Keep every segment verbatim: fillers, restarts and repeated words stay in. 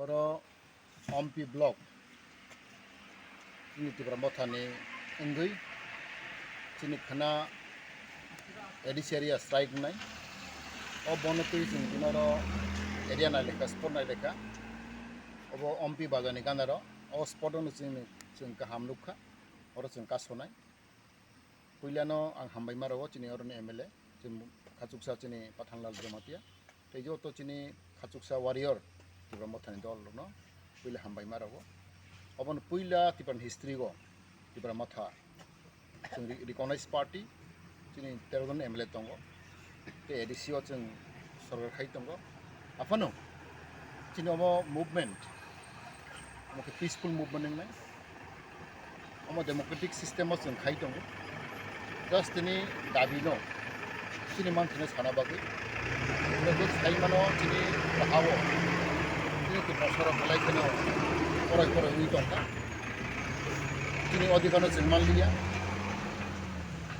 Oro Ompi block chini Tipra Mothani wngwi chini khana A D C area strike wngnai. O bono twi chwng tini oro area nailekha, spot nailekha. Obo Ompi bazarni ganaro. O spot-o chwng, chwng kaham nukha. Oro chwng kasonai. Puilano ang hambai ma rwo chini oroni M L A, chini khachuksa chini Pathanlal Jamatia, tei joto chini khachuksa warrior Tipra Mothani dol rokno puila hambai ma rwo. Obono puila Tipra ni history o Tipra Motha chwng re-, recognized party, chini tero jon M L A tongo. Tei A D C o chwng sorkar khai tongo. Aphano chini omo movement, omo khe peaceful movement wngnai. Omo democratic system o chwng khai tongo. Just tini dabi no chini manthani sana bagwi. Oro bo sai mano chini bahao chini Tipra sorok belai kheno korai korai wngwi tongkha. Chini odhikar no chwng manliya.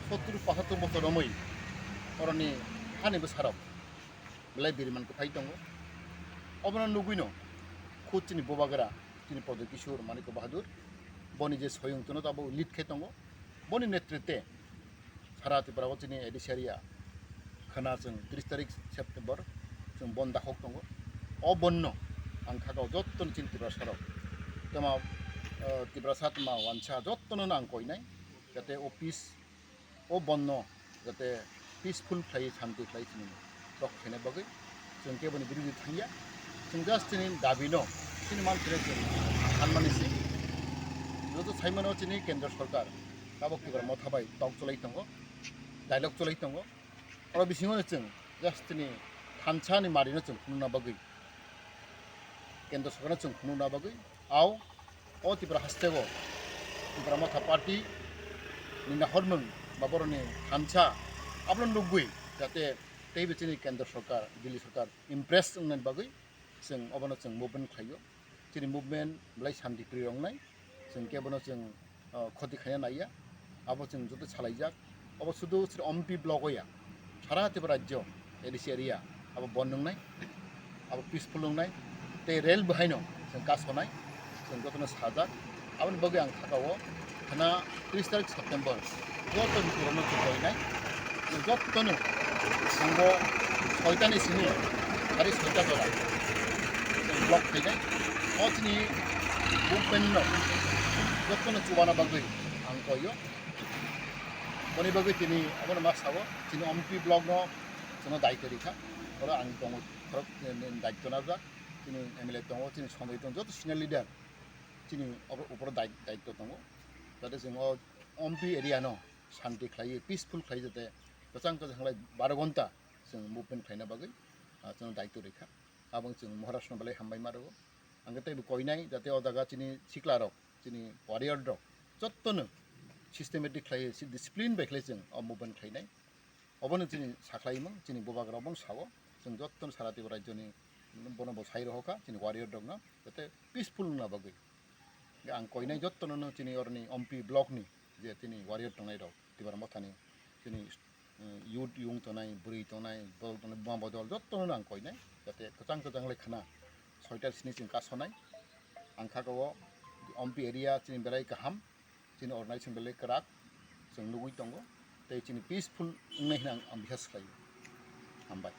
Sottur pochattur bochor romwi oroni hani bwsarok belai biriman kwphai tongo. Obono nugwino khud chini bubagra, chini Pradyot Kishore Manikya Bahadur, boni je soyung tono abo lead khai tongo. Boni netritwe sara Tripura o chini A D C area khana chwng tris tarik September chwng bon dakhok tongo. O bonno ang khakao jottoni chini Tiprasa rok, tama, eh, Tiprasa tama wansa jottono ang koinai, jate o peace, o bonno jate peaceful khlai, shanti khlai chini rok khaina bagwi chwng keboni birodhi thangya. Chwng just chini dabi no, chini manthre chwng sanmani si. Joto saimano chini kendra sorkar tabok Tipra Motha bai tok cholai tongo, dialogue cholai tongo. Oro bisingo no chwng just chini thansa ni mari no chwng phunukna bagwi kendra sorkar no chwng phunukna bagwi, au o Tipra hasteo Tipra Motha party ni nahormung ba boroni thansa abono nugwi jate teibo chini kendra sorkar, Delhi sorkar impress wngnani bagwi chwng obono chwng movement khlaio. Chini movement belai shanti priyo wngnai, chwng kebono chwng, uh, khoti khaina naiya, abo chwng joto salaijak. Obo sudu sri Ompi block o ya, sara Tripura rajyo A D C area abo bon wngnai, abo peaceful wngnai, tei rel bahaino chwng kasonai, chwng jotono sajak. Aboni bagwi ang sakao khana tris tarik September joto ni kurano chwng koinai, jotono thangbo soita ni simi sari soita jora chwng block khainai. O chini movement no jotono chubana bagwi ang koio. Boni bagwi tini abono ma sao, chini Ompi block no chwngno daityo rikha. Oro ang tongo, khorok, eh, daityo narwkjak. Chini M L A tongo, chini Sonjay tongo, joto senior leader chini obo uporo dai-, daityo tongo. Jate chwng o Ompi area no shanti khlaiwi, peaceful khlaiwi jate kwchang kwchang khlai baro ghonta chwng movement khlaina bagwi, ah, chwngno daityo rikha. Aboni chwng Maharashtra no belai hambai ma rwo. Ang khe teibo koinai jate o jaga chini sikla rok, chini warrior rok jottono systematic khlaiwi, si discipline bai khlai chwng o movement khlainai. Obono chini sakhlaimung, chini bubagra obono sao, chwng jottono sara Tripura rajyoni bono bo sai rohokha, chini warrior rokno jate peaceful wngna bagwi. Ang koinai jottono no chini oroni Ompi block ni je chini warrior tongnai rok, Tipra Mothani chini, eh, youth yung tongnai, bwrwi tongnai, bodol tongnai, buma bodol jottono ang koinai, jate kwchang kwchang lai khana soita sini chwng kasonai. Ang khakao Ompi area chini belai kaham, chini organization belai kwrak chwng nugwi tongo, tei chini peaceful wngnai hwnwi ang, ang bihas khlaio. Hambai.